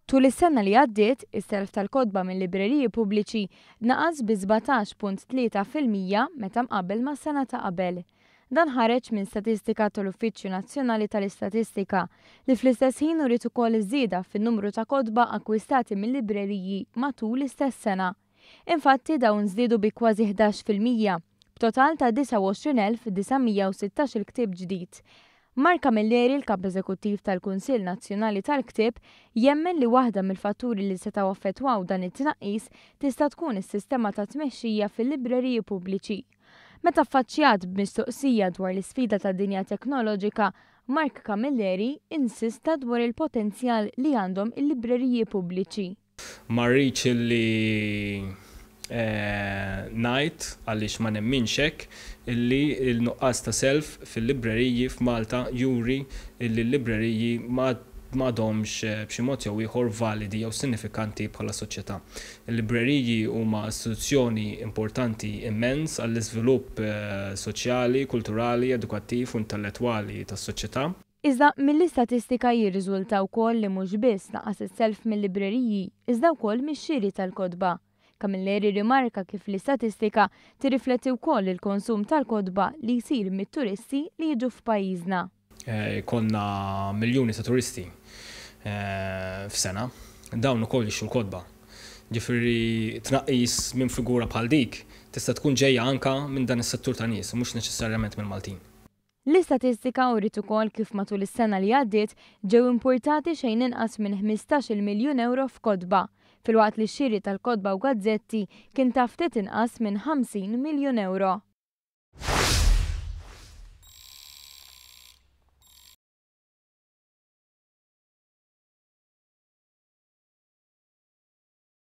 Tul is-sena li għaddiet, is-self tal-kotba mil-libreriji pubbliċi naqas bi 17.3% meta mqabbel mas-sena ta' qabel. Dan ħareġ minn statistika tal-Uffiċċju Nazzjonali tal-Istatistika li fl-istess ħin uriet ukoll żieda fin-numru ta' kotba akkwistati mil-libreriji matul l-istess sena. Infatti dawn żdiedu bi kważi 11%, b'total ta' 29,916 il ktieb ġdid. Mark Camilleri, il-Kap Eżekuttiv tal-Kunsill Nazzjonali tal-Ktieb, jemmen li waħda mill-fatturi li setgħu affettwaw dan it-tnaqqis tista' tkun is-sistema ta' tmexxija fil-libreriji pubbliċi. Meta affaċċjat b'mistoqsija dwar l-isfida tad-dinja teknoloġika, Mark Camilleri insista dwar il-potenzjal li għandhom il-libreriji pubbliċi. Ma rridx illi ngħid, għaliex ma nemminx hekk, illi l-nuqqas ta' self fil-libreriji f'Malta juri illi l-libreriji m'għadhomx b'xi mod jew ieħor validi jew sinifikanti bħala soċjetà. Il-libreriji huma istituzzjoni importanti immens għall-iżvilupp soċjali, kulturali, edukattiv u intellettwali tas-soċjetà. Iżda mill-istatistika jirriżulta wkoll li mhux biss naqas is-self mil-libreriji, iżda wkoll mix-xiri tal-kotba. Camilleri rrimarka kif l-istatistika tirrifletti wkoll il-konsum tal-kotba li jsir mit-turisti li jiġu f'pajjiżna. Ikollna miljuni ta' turisti f'sena. Dawn ukoll jixtru l-kotba. Ġifieri tnaqqis minn figura bħal dik tista' tkun ġejja anke minn dan is-settur ta' nies u mhux neċessarjament mill-Maltin. L-istatistika uriet ukoll kif matul is-sena li għaddiet ġew impurtati xejn inqas minn 15-il miljun ewro f'kotba, filwaqt li x-xiri tal-kotba u gazzetti kien ta' ftit inqas minn 50 miljun ewro.